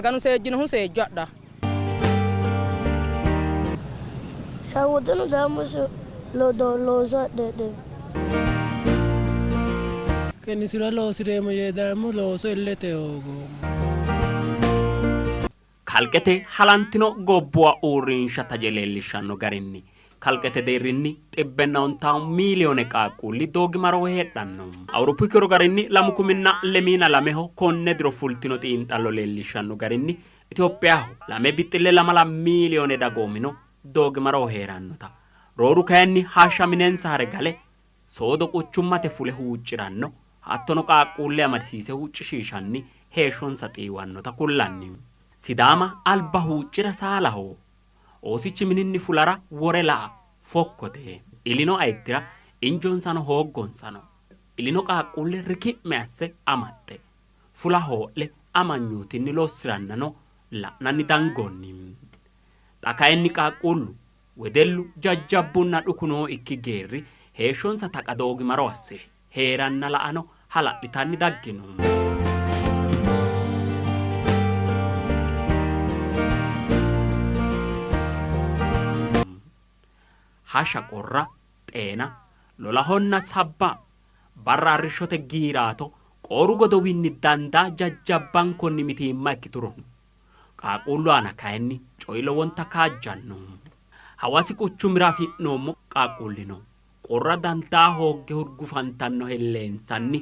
Maganu seejjinohu seejjo adha. Shawwuxino daammosi ledo looso adhe. Qennisira loosi'reemmo yee dayommo looso illete hoogoommo. Kalqete halantino gobbuwa uurrinsha taje leellishshanno garinni kalqete deerrinni xibbenna ontawo miiliyoone qaaqquulli doogimaroho heedhanno. Awuroppu kiiro garinni lamu kuminna lemiina lameho konne diro fultino xiinxallo leellishshanno garinni Itophiyaho lame bixxille lamala miiliyoone dagoomino doogimaroho hee'rannota, rooru kayinni hashsha minensa hare gale soodo quchummate fule huucci'ranno hattono qaaqquulle amadisiise huuccishiishanni heeshshonsa xiiwannota kullanni. Sidaama alba huucci'ra saalaho. Oosichi mininni fulara wore la'a fokkote. Ilino ayiddira injonsano hooggonsano. Ilino qaaqquulle riki'me asse amaxxe fula hoo'le amanyootinni lossi'rannano la'nanni dangoonni. Xa kayinni qaaqquullu, wedellu, jajjabbunna dhuku nooikki geerri heeshshonsa taqa doogimaro assi're hee'ranna la'ano hala'litanni daggino. Hashsha qorra, xeena, lolahonna sabba, barra arrishshote giiraato, qooru godowinni dandaa jajjabbankonni mitiimma ikkiturono, qaaqquullu aana kayinni coyi lowonta kaajjanno. Hawaasi quchumira afi'noommo qaaqquulli no. Qorra dandaa hoogge hurgufantanno helleensanni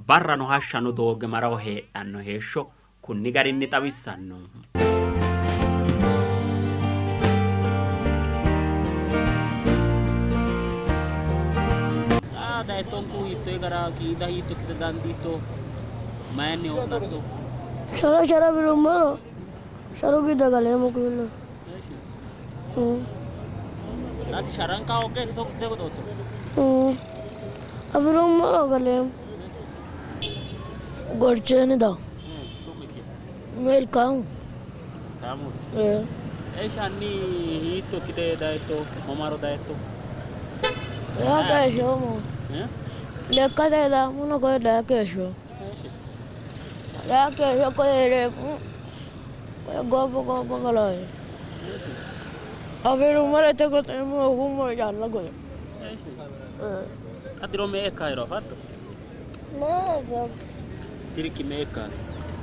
barrano hashshano doogimaraho heedhanno heeshsho kunni garinni xawissanno. Xa dayittonku hiittoyi gara qiida hiitto ikkite dandiitto? Mayinni ho'latto? Shara shara afi'rummoro sharu giddo galeemmo ku'lino. Ati sharanka hooggeeti togo ikkite goxootto? Afi'rummoro galeemmo. Gorcheeni da. Su'mikki? Melkaamu. Kaamuuti? Eshi hanni hiitto ikkite dayitto? Mamaro dayitto? Daa keeshshoommo. Lekkate daamuno koye daa keeshshoommo. Daa keeshsho koye hee'reemmo. Koye gobba gobba galaaye. Afi'rummoro itte goxeemmo hoogummoro calla goxeemmo. Xa diro me''e ikkaahero afatto? Dirikki me''e ikkaati?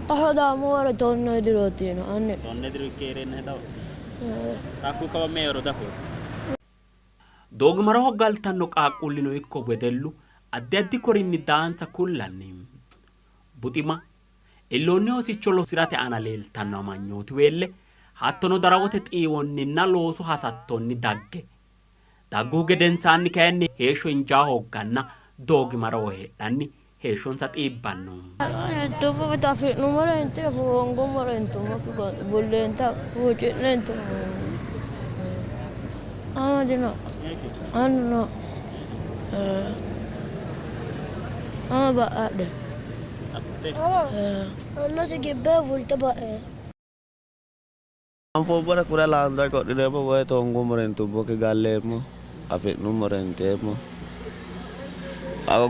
Xa daammo waro tonne dirooti yino anni. Tonne diro ikke hee'reenna hedawo? Xa hakkuyi kawa me''ehoro diafootto? Doogimaroho galtanno qaaqquullino ikko wedellu addi addi korinni daansa kullanni. Buxima, illoonni hosicho lossi'rate aana leeltanno amanyootiweelle hattono darawote xiiwonninna loosu hasattonni dagge dagguhu gedensaanni kayinni heeshsho injaa hoogganna doogimaroho heedhanni heeshshonsa xiibbanno. Intummo mite afi'nummoro inte hoongummoro intummokki gonxi bulleenta huucci'ne intummo. Ama dino annu no ama ba'adhe. Annose gibbe fulte ba'e. Anfoommore kura laandoe qodhineemmo woyte hoongummore intummokki galleemmo, afi'nummore inteemmo.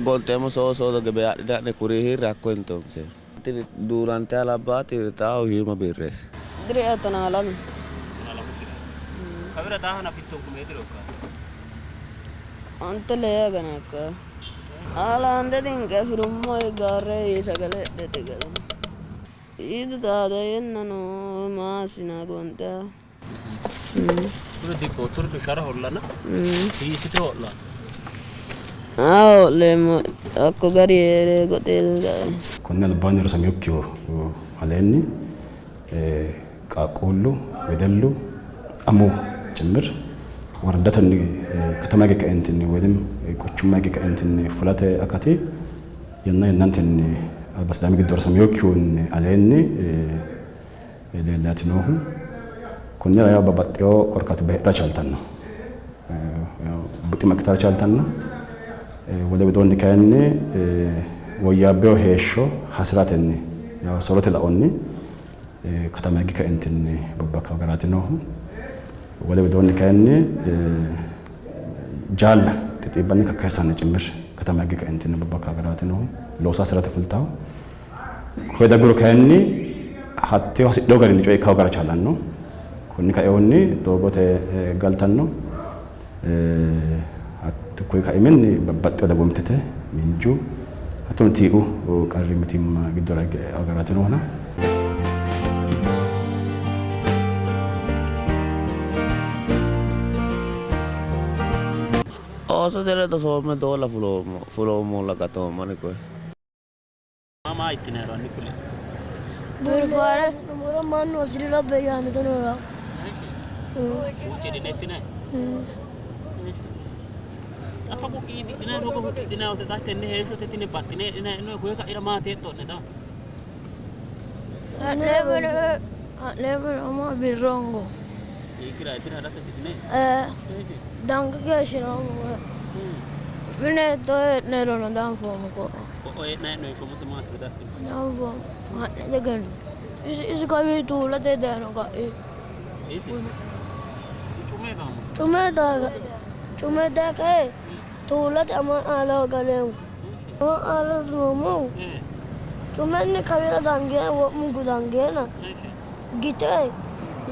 Gonxeemmo soodo soodo gebe adhine ha'ne kuri hirre hakko intonseemmo. Tini duunante alabbaati hirtaahu shiima birreeti. Diri'ya tonaa lame. Kawira daa hanafittonku mee diro ikkaati? Onte lee agana ikkawo. Alaande dinqe afi'rummo gaarre sagale hidhete galino. Iidu xaadayennano maa assina gonxa. Turi dikko turi shara hollana hiissite ho'la? Aa ho'leemmo hakko gari hee're goxee kae. Konni albaanni rosaminokkihu aleenni qaaqquullu, wedellu, amuwu ጭምር woraddatenni katama hige kaentinni woyim quchumma hige kaentinni fulate akati yanna yannantenni alba Sidaami giddo rosaminokkihunni aleenni leellaati noohu. Konnira yaw babbaxxewo korkaatubba heedhara chaaltanno. Buxima ikkitara chaaltanno. Wole widoonni kayinni woyyaabbino heeshsho hasi'ratenni yaw sorote laonni katama hige kaentinni bobbakkawo garaati noohu. Wole widoonni kayinni jaalla xixiibbanni kakkayissanni cimmir katama higge kaentinni bobbakkawo garaati noohu. Looso hasi'rate fultawo. Koye dagguro kayinni Hattee hasidhino garinni coyi ikkawo gara chaalanno. Konni kaehunni doogote galtanno. Hakkuyi kaiminni babbaxxewo dagoomittete miinju hattono tii'u qarri mitiimma giddora hige noohuna. Oosote ledo soomme doola fuloommo fuloommolla gatoommo ani koye. Maa ittinayiro hanni kulie. Birfaare mannu hasirira beyyaanete noora. Huuccidhine ittinay? Xa togo qiididhinayi togo huxidhinayi wote xa tenne heeshshote tini baxxine heedhinayi hee'noyi koye ka'ira maati hexxo'ne xa? Ha'neemmone umo birrongo. Hiikkira iddira harate hasidhine? Dange geeshshinoommo. Mine hiittoo hee'nerono danfoommo ko'o. Ko'o hee'nayi hee'noyi heeshsho maatiro diaffino? Danfoommo. Ha'ne egenno. Isi kawii tuulate dayino ka'i. Isi? Cume daamo? Cume daa cume daa kae tuulate ama aalaho galeemmo. Ama aalaho noommohu cumenni kawira dangee wo'munku dangeena gite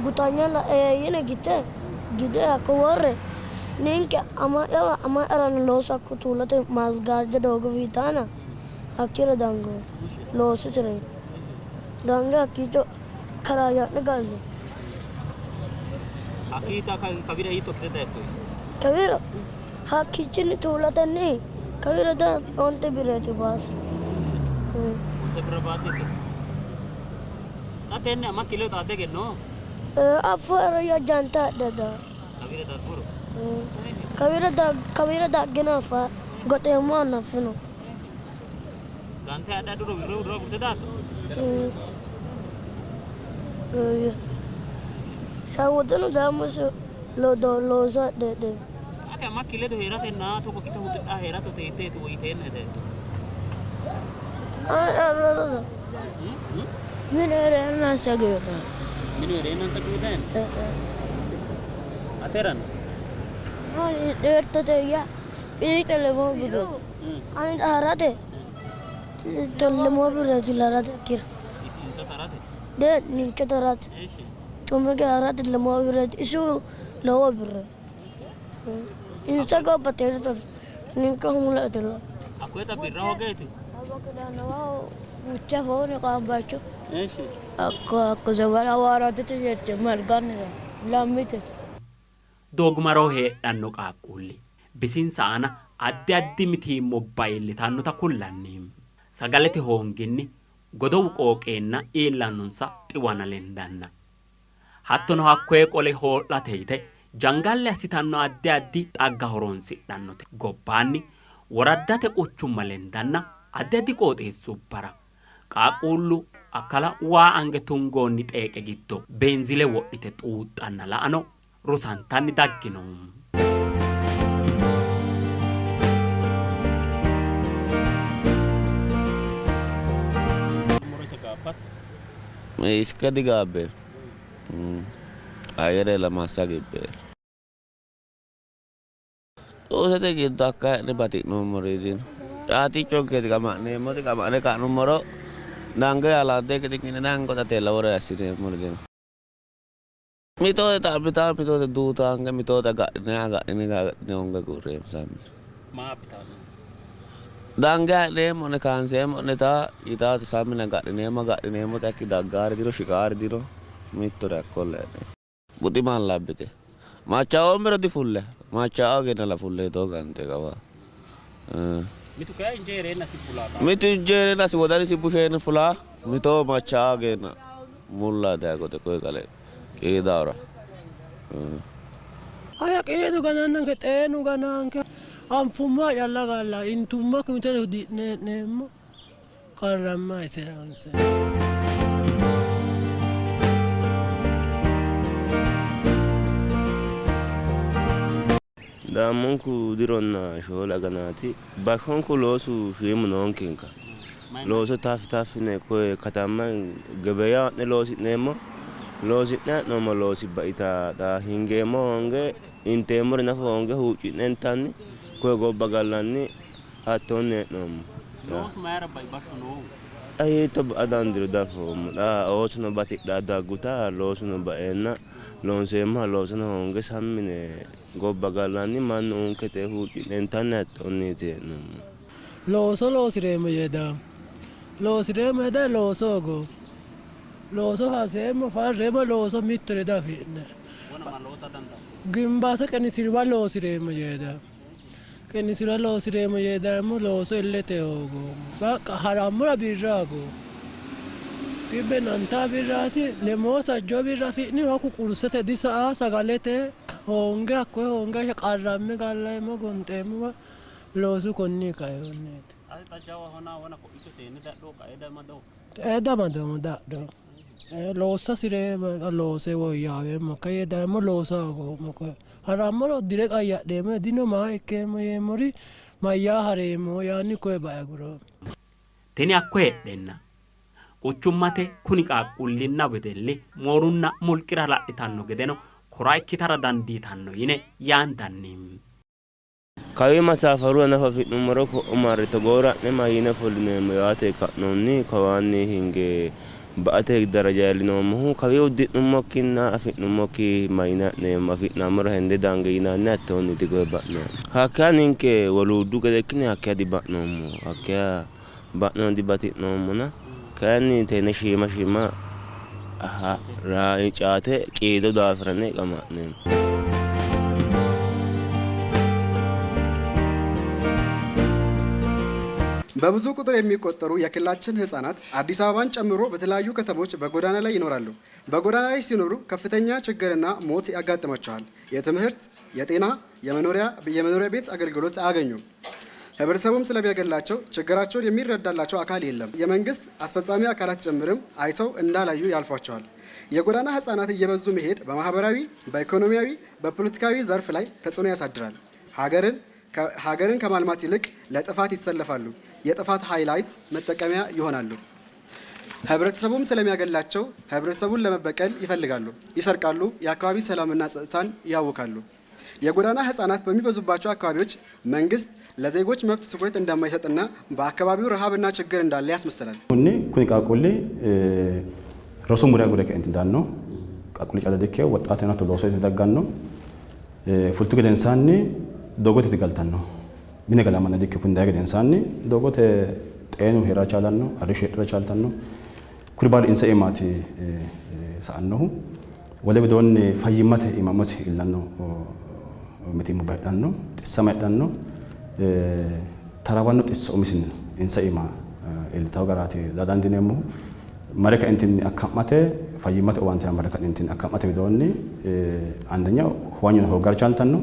gutanya la'e yine gite gide hakko worre ninke ama'yawa ama'yarano loosu hakko tuulate maazgaajja doogo fiitaana hakkira dango loosisire dange hakkiicho karaayya'ne galle. Hakkiita kawira hiitto ikkite dayittoyi? Kawira hakkiichinni tuulatenni kawira daa 9 birreeti baasi. 9 birra baatete? Xa tenne amakki ledo xaadde egenno? Affu ero janta hadhe daa. Kawira dagguro? Kawira daggino affa goxeemmo annaffino. Gante hadhe hadhuro wirro wirro agurte daatto? Shawwoteno daammosi looso hadhe hedhe. Ate amakki ledo heeratenna togo ikkite huxidhaa heerato hiitteeti woyyiteenna dayitto? Minu heereennansa giwidhanno. Minu heereennansa giwidhanno? Aterano? Ani dheertote iyya qiixe lemoo birreeti. Ani harate lemoo birreeti harate akkira. Insa tarate? De ninke tarate. Cumike harate lemoo birreeti isu lowo birre. Insa gobba teertote ninke humuleete la. Hakkoyeta birra hoogeeti? Bucha fooni qaambacho. Hakko hakko sabara waaratete jette malganni lammite. Doogimaroho heedhanno qaaqquulli bisinsa aana addi addi mitiimmubba iillitannota kullanni. Sagalete hoonginni godowu qooqeenna iillannonsa xiwana lendanna. Hattono hakkoye qole hoo'late yite jangalle assitanno addi addi xagga horoonsidhannote. Gobbaanni woraddate quchumma lendanna addi addi qooxeessubbara qaaqquullu akkala waa ange tungoonni xeeqe giddo beenzile wodhite xuuxxanna la'ano rosantanni daggino. Iske digaabbe. Ayyere lamassa gibbe. Xuusete giddo hakka hee'ne bati'noommori dino. Caatichonkeeti qama'neemmoti qama'ne ka'nummoro dange alante kitikine dango xateella wore assineemmori dino. Mitoote xa'mitaa mitoote duutaange mitoote agadhine agadhine agadhine honge gurreemmo sammi. Maa abbitanno? Dange ha'neemmo'ne kaanseemmo'ne taa yitaate sammine agadhineemmo agadhineemmote hakki daggaari dino shiqaari dino mittore hakkolle hee'ne. Buximaan labbite. Machaa'oommero difulle. Machaa'oo genala fulle itoo gante kawa. Mitu kayi injee heereennasi fulaa. Mitu injee heereennasi wodanisi busheeni fulaa mitoo machaa'oo gena mulla dayagote koye qale qiidaora. Aya qiidu ganannanke xeenu gananke anfumma calla galla intumma mite hudi'ne hee'neemmo qarramma isera onse. Daammonku dironna 4 aganaati. Bashshonku loosu shiimu noonkenka. Looso taffi taffine koye katama gebeya ha'ne loosi'neemmo. Loosi'ne ha'noommo loosi baita xa hingeemmo hoonge inteemmori nafa hoonge huucci'ne intanni koye gobba gallanni hattoonni hee'noommo. Loosu mayira bai bashsho noohu? Hiitto ba'a dandiiro dafoommo. Xa oosono batidhaa dagguta loosuno baeenna loonseemmoha loosano hoonge sammine gobba gallanni mannu unkete huucci'ne intanni hattonni hee'noommo. Looso loosireemmo yee daammo. Loosireemmo yee daye looso hoogoommo. Looso haseemmo farreemmo looso mittore diafi'ne. Gimbaata qenisiriwa loosireemmo yee daammo. Qenisira loosireemmo yee daammo looso illete hoogoommo. Bakka harammora birra hoogoommo. Xibbe nantaa birraati lemoo sajjoo birra afi'ni hakku qursete disa'a sagalete hoonge hakkoye hoonge qarramme galleemmo gonxeemmowa loosu konni kaehunniiti. Eedamadoommo dadho. Loossa sireemmo loose woyyaaweemmo akka yee daammo loosa hoogoommo koye. Harammoro uddire qayyadheemmo dino maa ikkeemmo yeemmori mayyaa hareemmo yaanni koye bae aguroommo. Tini hakko heedheenna quchummate kuni qaaqquullinna wedelli moorunna mulqira hala'litanno gedeno kora ikkitara dandiitanno yine yaandanni. Kawi masaafaru nafa afi'nummoro ko'o marre togoora ha'ne mayine ofollineemmo yaate ka'noonni kawaanni hinge ba'ate daraja iillinoommohu kawi uddi'nummokkinna afi'nummokki mayine ha'neemmo afi'nammora hende dange yinanni hattoonniiti koye ba'noommo. Hakkiya ninke woluuddu gede ikkine hakkiya diba'noommo hakkiya ba'noon dibati'noommona kayinni tenne shiima shiima caate qiido daafirane qama'neemmo. በብዙ ቁጥር የሚቆጠሩ የክልላችን ህጻናት አዲስ አበባን ጨምሮ በተለያዩ ከተሞች በጎዳና ላይ ይኖራሉ። በጎዳና ላይ ሲኖሩ ከፍተኛ ችግርና ሞት ያጋጥማቸዋል። የትምህርት፣ የጤና፣ የመኖሪያ ቤት አገልግሎት አያገኙም። ህብረተሰቡም ስለሚያገላቸው ችግራቸውን የሚረዳላቸው አካል የለም። የመንግስት አስፈጻሚ አካላት ጭምርም አይተው እንዳላዩ ያልፏቸዋል። የጎዳና ህጻናት እየበዙ መሄድ በማህበራዊ፣ በኢኮኖሚያዊ፣ በፖለቲካዊ ዘርፍ ላይ ተጽዕኖ ያሳድራል። ሀገርን ከማልማት ይልቅ ለጥፋት ይሰለፋሉ። የጥፋት ሃይላይት መጠቀሚያ ይሆናሉ። ህብረተሰቡም ስለሚያገላቸው ህብረተሰቡን ለመበቀል ይፈልጋሉ፣ ይሰርቃሉ፣ የአካባቢ ሰላምና ጸጥታን ያውካሉ። የጎዳና ህጻናት በሚበዙባቸው አካባቢዎች መንግስት ለዜጎች መብት ትኩረት እንደማይሰጥና በአካባቢው ረሃብና ችግር እንዳለ ያስመስላል። Kuni qaaqquulli rosu mure agure ka'enti daanno qaaqquulli calla dikkino ወጣትና looso dagganno fultu gedensaanni doogote galtanno mine galamanna dikkino kuni dayi gedensaanni doogote xeenu heera chaalanno arrishsho heedhara chaaltanno kuri baalu insa iimaati sa'annohu wole widoonni fayyimmate iima umosi iillanno mitiimmubba heedhanno xissama heedhanno taraawanno xisso umisinni insa iima iillitawo garaati laa dandiineemmohu mare ka'entinni akka'mate fayyimmate owaante mare ka'entinni akka'mate widoonni አንደኛ huwanyono hooggara chaaltanno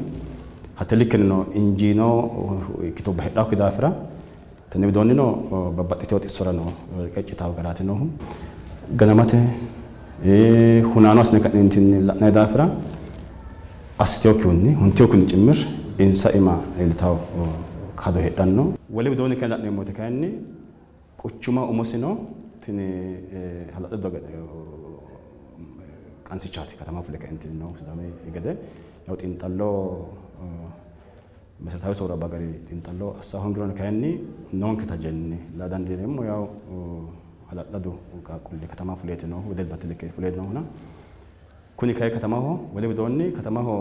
hatte likkenino injiino ikkitubba heedhannokki daafira tenne widoonnino babbaxxitewo xissorano reqeccitawo garaati noohu ganamate hunaano assine ka'neentinni la'nayi daafira assitewokkihunni huntewokkihunni cimmir insa iima iillitawo kado heedhanno. Wole widoonni kayinni la'neemmo woyte kayinni quchuma umosino tini hala'lado qansichaati katama fule ka'entinni noohu Sidaami gede yaw xiinxallo መሰረታዊ soorrubba gari xiinxallo assa hoongirono kayinni noonke tajenni laa dandiineemmo yaw hala'ladu qaaqquulli katama fuleeti noohu wedellu batinye fuleeti noohuna kuni kayi katamaho wole widoonni katamaho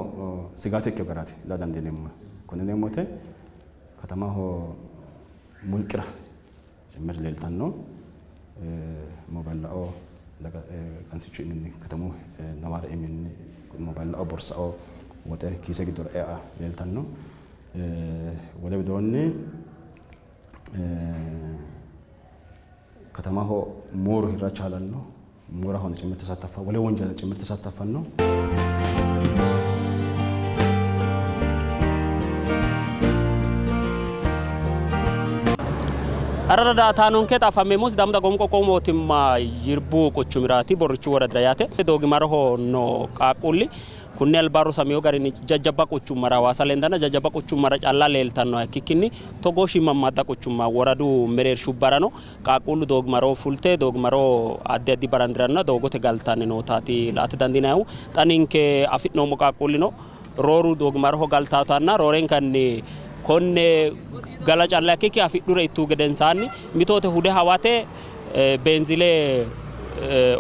sigaate ikkewo garaati laa dandiineemmo. Konne yineemmo woyte katamaho mulqira ጭምር leeltanno mobaayila'oo qansichu iiminni katamu nawaare iiminni mobaayila'oo borsa'oo woxe kiise giddora ea leeltanno. Wole widoonni katamaho mooru hirra chaalanno moorahono ጭምር ተሳተፋ ወለ ወንጀል ጭምር ተሳተፋኖ። Arara daa''ataanonke xafameemmo Sidaamu dagoomu qoqqowu mootimma Yirbu quchumiraati Borrichu woradira yaate doogimaroho noo qaaqquulli kunni alba rosamino garinni jajjabba quchummara Hawaasa lendanna jajjabba quchummara calla leeltannoha ikkikkinni togoo shiimammaadda quchumma woradu mereershubbarano qaaqquullu doogimaro fulte doogimaro addi addi barandiranna doogote galtanni nootaati la''ate dandiinannihu. Xa ninke afi'noommo qaaqquullino rooru doogimaroho galtaatanna roorenkanni konne gala calla ikkikki afidhure ittuu gedensaanni mitoote hude hawate Beenzile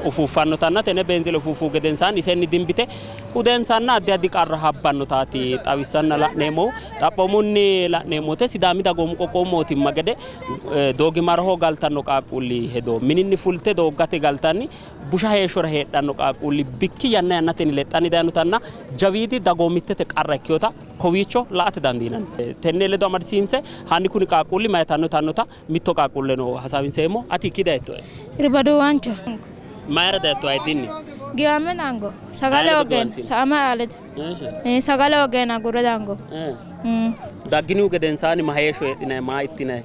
ufuuffannotanna tenne beenzile ufuuffu gedensaanni isenni dimbite hudensanna addi addi qarra habbannotaati xawissanna la'neemmohu. Xaphoomunni la'neemmo wote Sidaami dagoomu qoqqowu mootimma gede doogimaroho galtanno qaaqquulli hedo mininni fulte dooggate galtanni busha heeshshora heedhanno qaaqquulli bikki yanna yannatenni lexxanni dayinotanna jawiidi dagoomittete qarra ikkinota kowiicho la''ate dandiinanni. Tenne ledo amadisiinse hanni kuni qaaqquulli mayitanno yitannota mitto qaaqquulleno hasaawinseemmo. Ati hiikki dayittoe? Irbadu wancho. Mayira dayitto ayiddinni? Giwame dango. Sagale hoogeen sama alete. Sagale hoogeen agure dango. Dagginihu gedensaanni ma heeshsho heedhinayi maa ittinayi?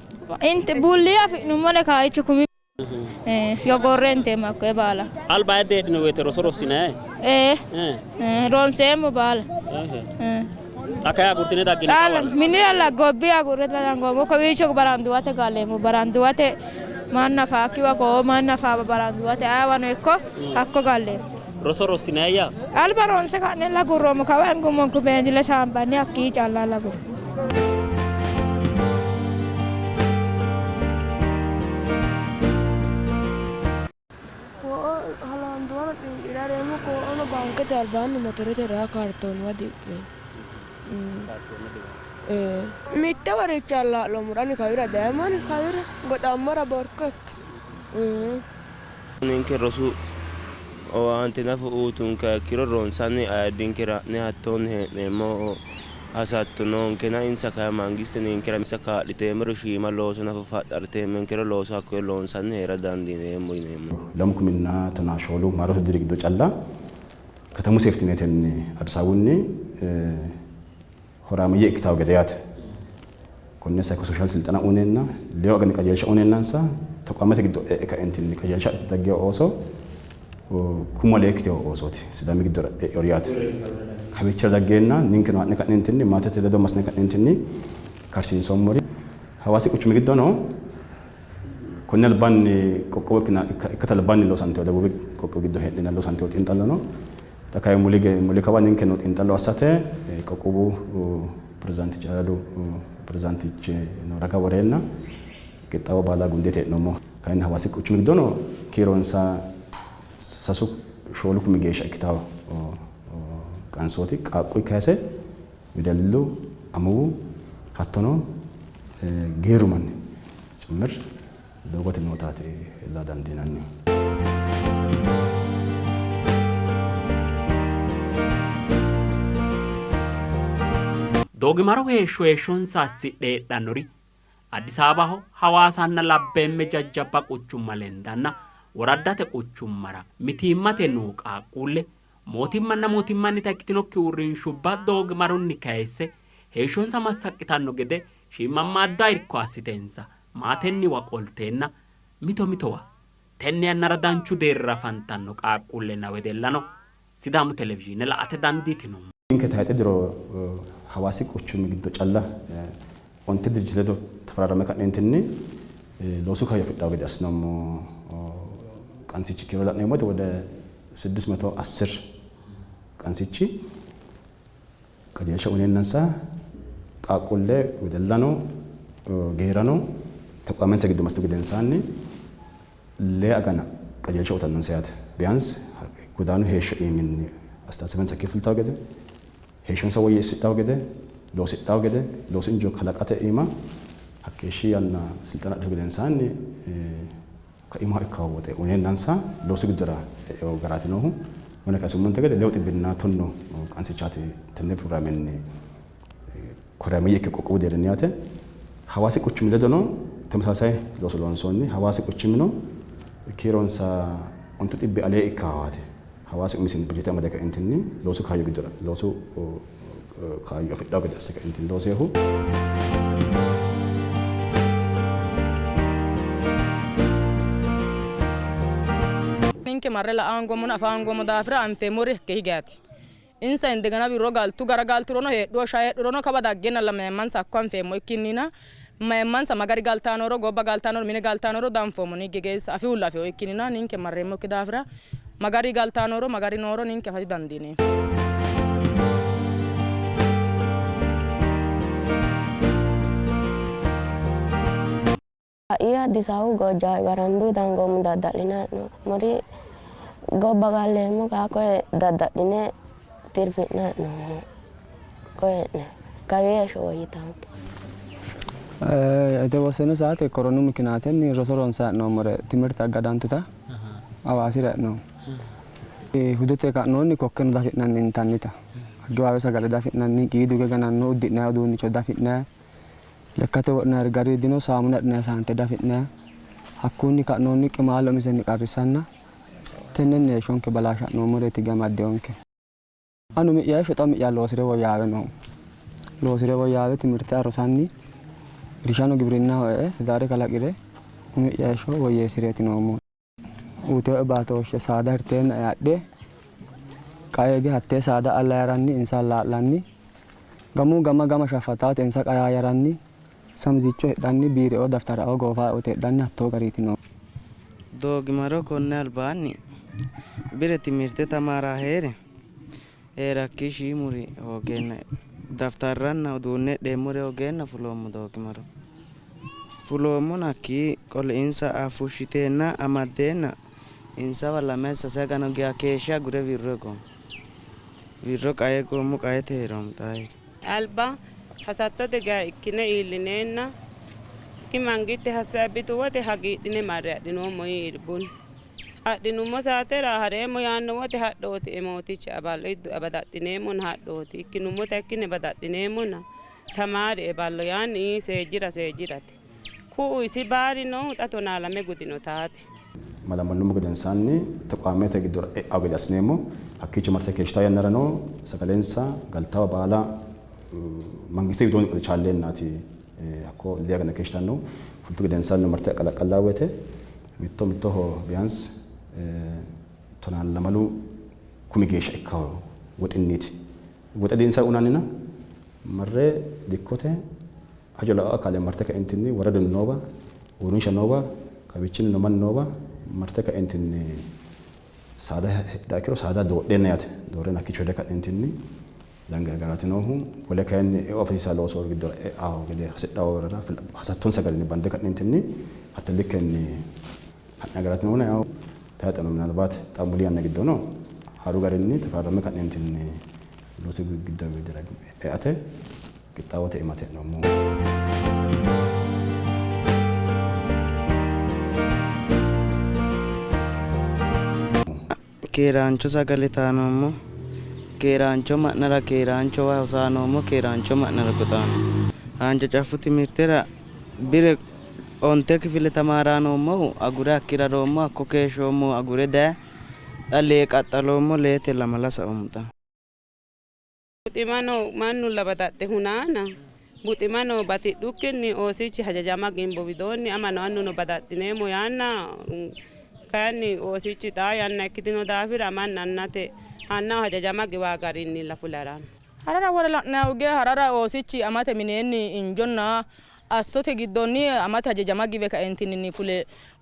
Inte bulli afi'nummore kaicho kumi yogorre inteemmo hakkoye baala. Alba ayidde heedhino woyte roso rossinayi? Ee. Ronseemmo baala. Xa kayi agurtine daggini Xaala minira gobbi agurre dangoommo kowiicho baranduwate galleemmo baranduwate manna faakkiwa koo manna faaba baranduwate ayiwano ikko hakko galleemmo. Roso rossinayya? Alba ronse ka'ne lagurroommo kawa hingummonku beenzile saambanni hakkii calla lagurro. Koo halaanduwano xinqirareemmo koono baankete albaanni motorete raa kaartoonuwa diphe. Mitte woricho allaa'lommoro ani kawira dayemmo ani kawira goxammora borko ikke. Ninke rosu owaante nafu uytunkeha ikkiro ronsanni ayiddinkera ha'ne hattonni hee'neemmo hasatto noonkena insa kayi mangiste ninkera insa kaa'liteemmero shiima looso nafu faxxarteemmenkero looso hakkoye loonsanni hee'ra dandiineemmo yineemmo. 2014 maarote diri giddo calla katamu seeftineetenni Addis Ababunni horaameeyye ikkitawo gede yaate. Konne psychosocial silxena uyneenna leewu agani qajeelsha uyneennansa toqaamete giddo e'e kaentinni qajeelsha adhite daggino ooso kumu alee ikkitino oosooti Sidaami giddora e'inori yaate. Kawiichira daggeenna ninkeno ha'ne ka'neentinni maatete ledo massine ka'neentinni karsiinsoommori Hawaasi quchumi giddono konni albaanni qoqqowo ikkate albaanni loosantino Debuubi qoqqowi giddo heedheenna loosantino xiinxallo no. Xa kayi muli kawa ninkeno xiinxallo assate qoqqowu pirezidaantichi ayirradu pirezidaantichi raga woreenna qixxaawo baala gundeeti hee'noommo. Kayinni Hawaasi quchumi giddono kiironsa 3 4 kumi geeshsha ikkitanno qansooti qaaqqu kayise wedellu, amuwu hattono geerru manni cimmir doogote nootaati la dandiinannihu. Doogimaru heeshsho heeshshonsa assidhe heedhannori Addis Ababaho, Hawaasanna labbeemme jajjabba quchumma lendanna woraddate quchummara mitiimmate noo qaaqquulle mootimmanna mootimmannita ikkitinokki uurrinshubba doogimarunni kayisse heeshshonsa massaqqitanno gede shiimammaadda irko assitensa maatenniwa qolteenna mito mitowa tenne yannara danchu deerrira afantanno qaaqquullenna wedellano Sidaamu televizhiine la''ate dandiitino. Ninke tayxe diro Hawaasi quchumi giddo calla onte dirijjite ledo tafararramme ka'neentinni loosu kaayyo afidhanno gede assinoommo qansichi kiiro la'neemmo woyte wode 610 qansichi qajeelsha uyneennansa qaaqquulle, wedellano, geerrano taqwaamensa giddo massitu gedensaanni lee agana qajeelsha uytannonsa yaate. Biyaansi godaanu heeshsho iiminni astasabensa fultawo gede, heeshshonsa woyyeessidhawo gede, loosidhawo gede, loosu injo kalaqate iima hakkeeshshi yanna silxeena adhitu gedensaanni kaimaho ikkawo woxe uyneennansa loosu giddora e'ewo garaati noohu. Wona kayisummonte gede 710 qansichaati tenne pirogiraamenni korameeyye ikke qoqqowu deerrinni yaate. Hawaasi quchumi ledono ተመሳሳይ looso loonsoonni. Hawaasi quchumino kiironsa 900 alee ikkawaati. Hawaasi umisinni bajete amade kaentinni loosu kaayyo giddora loosu kaayyo afidhawo gede asse kaentinni looseehu. Ninke marre la''a hoongommona afa hoongoommo daafira anfeemmori hakkeeshshi geyaati. Insa indegena wirro galtu gara galturono heedhuwa shaa heedhurono kawa daggeenna mayimmansa hakko anfeemmo ikkinnina mayimmansa magari galtanoro gobba galtanoro mine galtanoro danfoommo ninke geessa afihulla afeho ikkinnina ninke marreemmokki daafira magari galtanoro magari nooro ninke afa didandiineemmo. Kawiya Addis Ababu Gojjaawe barandu dangoommo dadda'line hee'noommori gobba galleemmo kaa koye dadda'line tirfi'ne hee'noommo koye hee'ne kawiya heeshsho woyyitaanke. የተወሰነ ሰዓት ኮሮኑ ምክንያትን roso ronsayi hee'noommore timirte aggadantuta Hawaasira hee'noommo. Hudete ka'noonni kokkeno dafi'nanni intannita aggiwaawe sagale dafi'nanni qiidu gananno uddi'nayi uduunnicho dafi'nayi lekkate wodhinayiri gari dino saamuna hidhinayi saante dafi'nayi hakkunni ka'noonni qimaalo umisenni qarrissanna tennenni heeshshonke balaasha'noommoreeti gamaddeonke. Anu umi'ya heeshsho xa umi'ya loosire woyyaawe noommo. Loosire woyyaawe timirte rosanni irshano giwirinnaho e"e daare kalaqire umi'ya heeshsho woyyeessireeti noommohu. Uyitewoe baatooshshe saada hirteennae adhe qae hige hattee saada allayaranni insa allaa'lanni gamu gama gama shaffataate insa qayaayaranni samzicho hidhanni biireoo daftaraoo goofaote hidhanni hattoo gariiti noohu. Doogimaro konne albaanni bire timirte tamaaraa heere heerakki shiimuri hoogeenna daftarranna uduunne hidheemmore hoogeenna fuloommo doogimaro. Fuloommona hakkii qole insa fushshiteenna amaddeenna insawa lame sase agana geya keeshshe agure wirro higoommo. Wirro qae higoommo qaete heeroommo xaa Alba hasattote geya ikkine iillineenna ki mangitte hasse abbitu wote hagiidhine marre adhinoommo irbunni. Adhinummo saatera hareemmo yaanno wote hadhooti mooticha aballo iddu badaxxineemmona hadhooti ikkinummota ikkine badaxxineemmona tamaari eballo yaanni seejjira seejjirate. Ku'u isi baari noohu xa 12 gudino taate. Malamannummo gedensaanni tequwaamete giddora e'awo gede assineemmo. Hakkiicho marte keeshshitaa yannarano sagalensa galtawa baala mangiste widoonni qote chaalleennaati hakko lee agana keeshshitannohu. Fultu gedensaanni marte qalaqqallaa woyte mitto mittoho ቢያንስ 12 kumi geeshsha ikkawo woxinniiti. Woxe dinsa uyinannina marre dikkote hajo la'ao akaale marte ka'entinni woradu noowa uurrinsha noowa kawiichinni mannu noowa marte ka'entinni saada hidhaa ikkiro saada doodheenna yaate doorreen hakkiicho hidhe ka'entinni dange garaati noohu. Wole kayinni eo afisiisaa looso giddora e'awo gede hasidhaworira hasattonsa garinni bande ka'neentinni hatte likkenni ha'ne garaati noona yaw tayxeno ምናልባት xa muli yanna giddono haaru garinni tafarramme ka'neentinni loosu giddo widira e'ate qixxaawote iimate hee'noommo. Keeraancho sagale taanoommo, keeraancho ma'nara keeraanchowa hosaanoommo, keeraancho ma'nara goxaanoommo. Haanja caffu timirtera bire 9 kifile tamaaraanoommohu agure hakkira roommo hakko keeshshoommohu agure daye xa lee qaxxaloommo leete lamala saoommo xa. Buximano mannu labadaxxe hunaana buximano batidhukkinni oosichi hajajama gimbo widoonni amano annuno badaxxineemmo yaanna kayinni oosichi xaa yanna ikkitino daafira amanna annate annaho hajajama giwaa garinni lafularano. Harara wore la'nayi ge harara oosichi amate mineenni injonna assote giddonni amate hajajama give kaentinni fule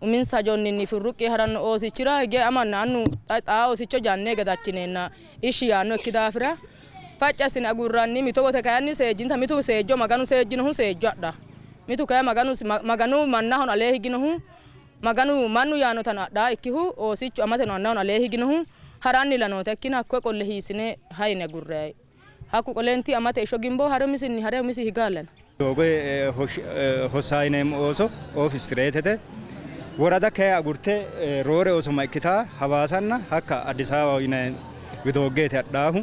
uminsa hajonni furruqqi haranno oosichira hige amanna annu xaa oosicho janne gadachineenna ishi yaanno ikki daafira facci assine agurranni mito wote kayinni seejjinta mitu seejjo maganu seejjinohu seejjo adha mitu kayi maganu mannahono alee higinohu maganu mannu yaannotano adhaa ikkihu oosichu amateno annahona alee higinohu haranni lanoota ikkina hakkoye qolle hiissine hayine agurrayi hakku qolenti amate isho gimbo hare umisinni hare umisi higaalena. Doogo hossaayineemmo ooso ofistireetete worada kayi agurte roore ooso ma ikkitaa Hawaasanna hakka Addis Ababaho yinanni widooggeeti hadhaahu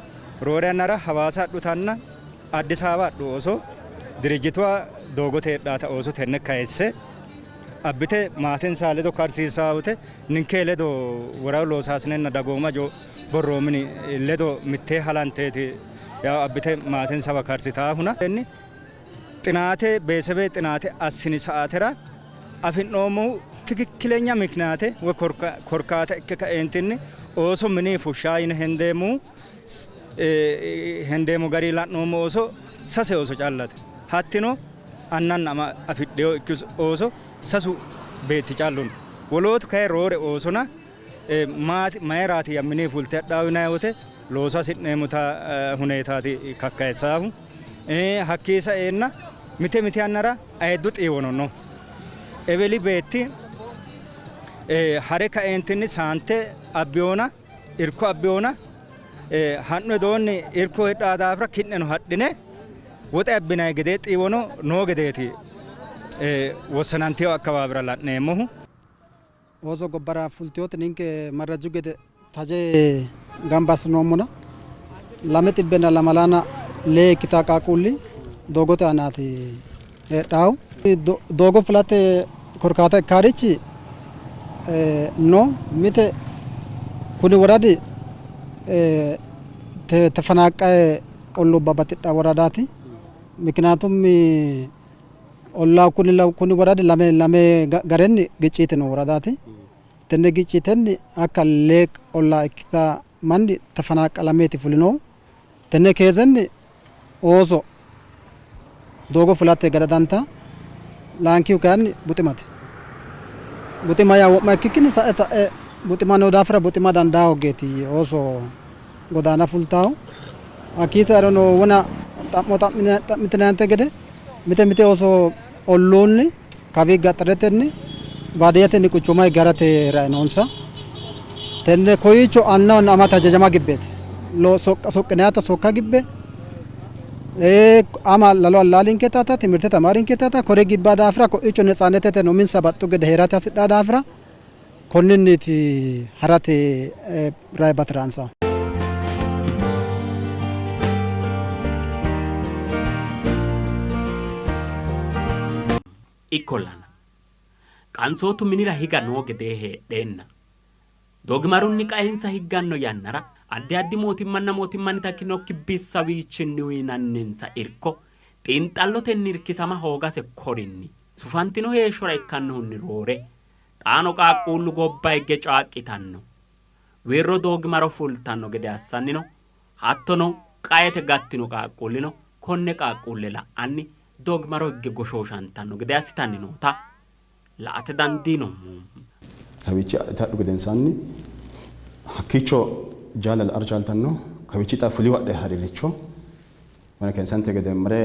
roore yannara Hawaasa hadhutanna Addis Ababa hadhu ooso dirijjituwa doogote hedhaata ooso tenne kayisse abbite maatensa ledo karsiisaawute ninke ledo woradu loosaasinenna dagooma jo borroomini ledo mittee halanteeti yaw abbite maatensawa karsitaahuna. Xinaate beesebe xinaate assini sa'aatera afi'noommohu ትክክለኛ ምክንያቴ ወይ korkaata ikke ka'eentinni ooso mini fushshaa yine hendeemmo gari la'noommo ooso sase ooso callate. Hattino annanna ama afidheyo ikki ooso sasu beetti callu no. Wolootu kayi roore oosona mayiraati ya mini fulte hadhaahu yinanni wote looso hasi'neemmota huneetaati kakkayissaahu. Hakkii sa'eenna mite mite yannara ayiddu xiiwono no. Eweli beetti hare kaeentinni saante abbiyona irko abbiyona ha'nu hedoonni irko hidhaa daafira ki'neno hadhine woxe abbinayi gedee xiiwono noo gedeeti wossananteyo akkawaawira la'neemmohu. Ooso gobbara fultewoti ninke marraju gede taje gamba assinoommona 224 ikkita qaaqquulli doogote aanaati heedhaahu. Doogo fulate korkaata ikkaarichi no mite kuni woradi tefanaqqaye olluubba batidha woradaati. Miknaatum ollaa kuni woradi lame lame garenni gicciite no woradaati. Tenne gicciitenni hakka lee ollaa ikkita manni tefanaqqalameeti fulinohu. Tenne keezenni ooso doogo fulate gadadanta laankihu kayinni buximate. Buxima yaa wo'ma ikkikkinni sa'e sa'e buxima noo daafira buxima dandaa hooggeeti ooso godaana fultaahu. Hakkii saerono wona xa'mo xa'mitinayinte gede mite mite ooso olluunni kawi gaxaretenni baadiyyatenni quchuma higge harate rae noonsa. Tenne koyiicho annahonna amate hajajama gibbeeti. Soqqinayata sokka gibbe ama lalo allaalinke tata timirte tamaarinke tata kore gibba daafira ko'icho netsaanetete uminsa baxxu gede heerate hasidhaa daafira konninniiti harate rae batiransa. Ikkollana qansootu minira higa noo gedee heedheenna doogimarunni qaensa higganno yannara addi addi mootimmanna mootimmannita ikkinokki bissawiichinni uyinanninsa irko xiinxallotenni irkisama hoogase korinni sufantino heeshshora ikkannohunni roore xaano qaaqquullu gobba higge caaqqitanno wirro doogimaro fultanno gede assanni no. Hattono qaete gattino qaaqquullino konne qaaqquulle la'anni doogimaro higge goshooshantanno gede assitanni noota la''ate dandiinoommo. Kawiichi adhite hadhu gedensaanni hakkiicho jaalla la'ara chaaltanno. Kawiichi xa fulihu adhe ha'riricho wona kensante gede mare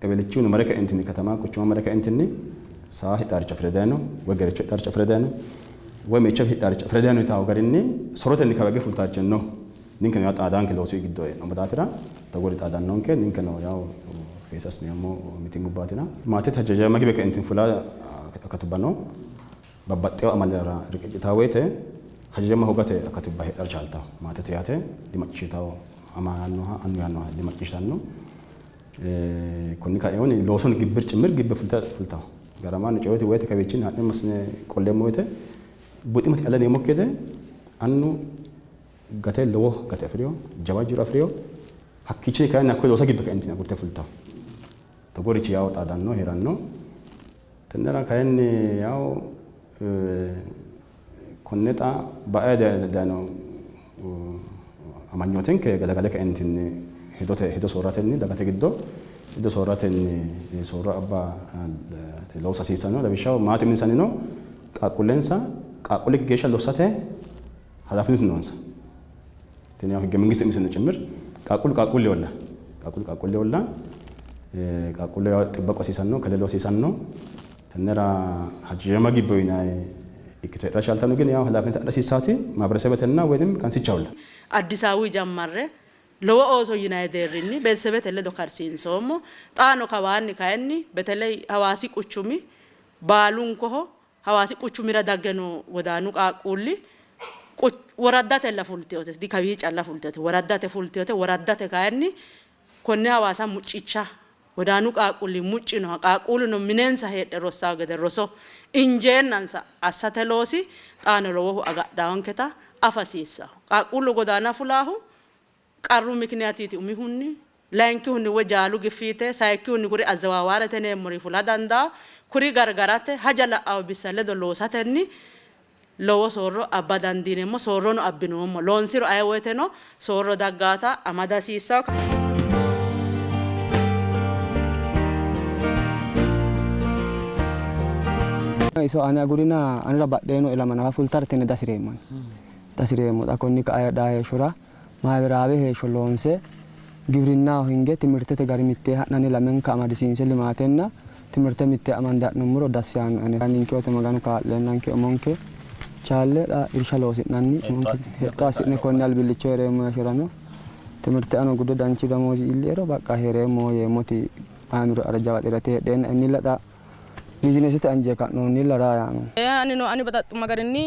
ewelichuno mare kaentinni katama quchuma mare kaentinni saa hidhaaricho afire dayino woy gerecho hidhaaricho afire dayino woy meicho hidhaaricho afire dayino yitawo garinni sorotenni kawa hige fultaaricho no. Ninkeno yaa xaadanke loosu giddo hee'noommo daafira togoori xaadannonke. Ninkeno yaw fees assineemmo mitiimubbaatina. Maatete hajajama giwe kaentinni fula akatubba no. Babbaxxewo amalira riqiccitawo woyte hajajama hoogate akatubba heedhara chaaltawo. Maatete yaate dimacciishshitawo, ama yaannoha annu yaannoha dimacciishshitanno. Konni kaeehunni loosono gibbir cimmir gibbe fultawo. Garamaano coyete woyte kawiichinni ha'ne massine qolleemmo woyte buximate calla yineemmokki gede annu gate lowo gate afi'rino, jawa jiro afi'rino. Hakkiichinni kayinni hakkoye loosa gibbe kaentinni agurte fultawo. Togoorichi yawo xaadanno hee'ranno. Tennera kayinni yawo konne xa bae dayino amanyootenke galagale kaentinni hedote hedo soorratenni dagate giddo hedo soorratenni soorro abba loosa hasiissanno. Lawishshaho maate uminsannino qaaqquullensa qaaqquullikki geeshsha lossate halaafinatu noonsa. Tini yawo higge mangiste umiseno cimmir qaaqquullu qaaqquulleholla qaaqquullu qaaqquulleholla qaaqquulle yawo xibbaqu hasiisanno kelelu hasiisanno. Tennera hajajama gibbo yinanni ikkito heedhara chaaltanno gin yawo halaafinate adha hasiissaati maabarasebetenna woynim qansichaholla. Addis Ababu jammarre lowo ooso yinanni deerrinni beetesebete ledo karsiinsoommo. Xaano kawaanni kayinni beteley Hawaasi quchumi baalunkoho Hawaasi quchumira dagge noo godaanu qaaqquulli woraddatella fultinote, dikawii calla fultinote, woraddate fultinote. Woraddate kayinni konne Hawaasa muccicha godaanu qaaqquulli muccinoha qaaqquulluno minensa heedhe rossawo gede roso injeennansa assate loosi xaano lowohu agadhaawonketa afa hasiissawo. Qaaqquullu godaana fulaahu qarru mikiniyaatiiti umihunni, layinkihunni woy jaalu giffiite, sayikkihunni kuri azewaawaarete yineemmori fula dandaa. Kuri gargarate haja la'awo bissa ledo loosatenni lowo soorro abba dandiineemmo, soorrono abbinoommo. Loonsiro aye woyteno soorro daggaata amada hasiissawo. Iso ane agurina anera badheeno ilama nafa fultara tenne dihasireemmo ani. Dihasireemmo xa konni ka'a heedhaa heeshshora maahibiraawe heeshsho loonse Giwirinnaho hinge timirtete gari mittee ha'nanni lamenka amadisiinse limaatenna timirte mittee amande ha'nummoro dassi yaannoe anera. Ninkewote Maganu kaa'leennanke umonke chaalle xa irsha loosi'nanni hexxo assi'ne konne albillicho hee'reemmo heeshshorano timirte ano gude danchu damoozi iilliero baqqa hee'reemmo yeemmoti aamiro'yara jawa xirate heedheenna innilla xa bizinesete anje ka'noonnilla raa yaano. Anino ani baxaxxumma garinni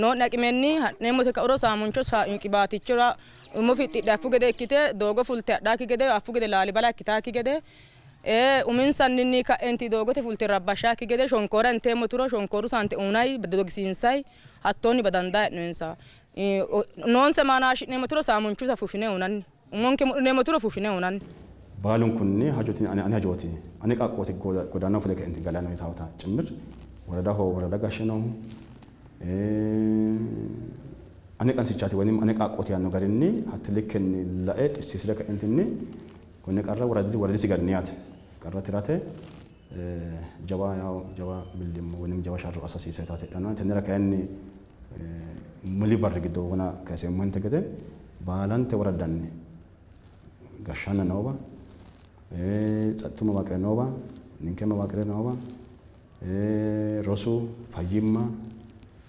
noo'ne aqimenni ha'neemmote ka'uro saamuncho qibaatichora umo fixxidhe affu gede ikkite doogo fulte hadhaakki gede affu gede laalibala ikkitaakki gede uminsanninni ka'enti doogote fulte rabbashshaakki gede shonkoora inteemmo turo shonkooru saante uunay dogisiinsay hattoonni badandaa hee'noyinsa. Noonse maana haashi'neemmo turo saamunchusa fushshine uunanni umonke mudhineemmo turo fushshine uunanni. Baalunkunni hajo tini ane hajooti ane qaaqqooti godaanaho fule kaenti galanno yitaawota ጭምር ወረዳho ወረዳ gashshe noohu ane qansichaati woyim ane qaaqqooti yaanno garinni hatte likkenni lae xissiisire kaentinni konne qarra woradisi garinni yaate qarra tirate jawa yaw jawa millimmo woyim jawa sharro assa hasiissaataati heedhanno. Tennera kayinni muli barri giddo wona kayiseemmonte gede baalante woraddanni gashshanna noowa ጸጥቱ መዋቅር noowa ninke መዋቅር noowa rosu fayyimma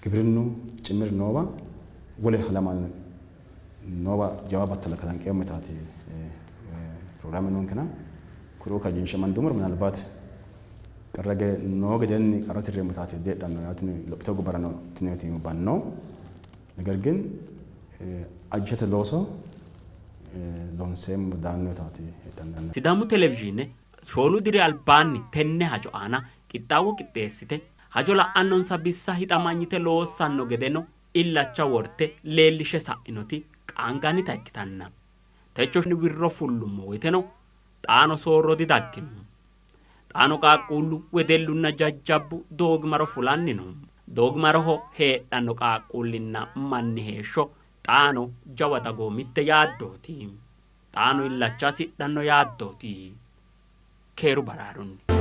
gibirinnu ጭምር noowa wole halamaano noowa jawa battala kalanqeemmo yitaati ፕሮግራም noonkena kuriuu kajinshe amandummoro ምናልባት qarra noo gedeenni qarra tirreemmo yitaati diheedhanno yaatini lophitino gobbara tini mitiimmubba no. ነገር ግን ajishate looso loonseemmo daanno yitaati heedhanno. Sidaamu televizhiine shoolu diri albaanni tenne hajo aana qixxaawo qixxeessite hajo la'annonsa bissa hixamanyite loossanno gedeno illacha worte leellishe sa'inoti qaangannita ikkitanna techo wirro fullummo woyteno xaano soorro didaggino. Xaano qaaqquullu wedellunna jajjabbu doogimaro fulanni no. Doogimaroho heedhanno qaaqquullinna manni heeshsho xaano jawa dagoomitte yaaddooti. Xaano illacha hasidhanno yaaddooti. Keeru baraarunni.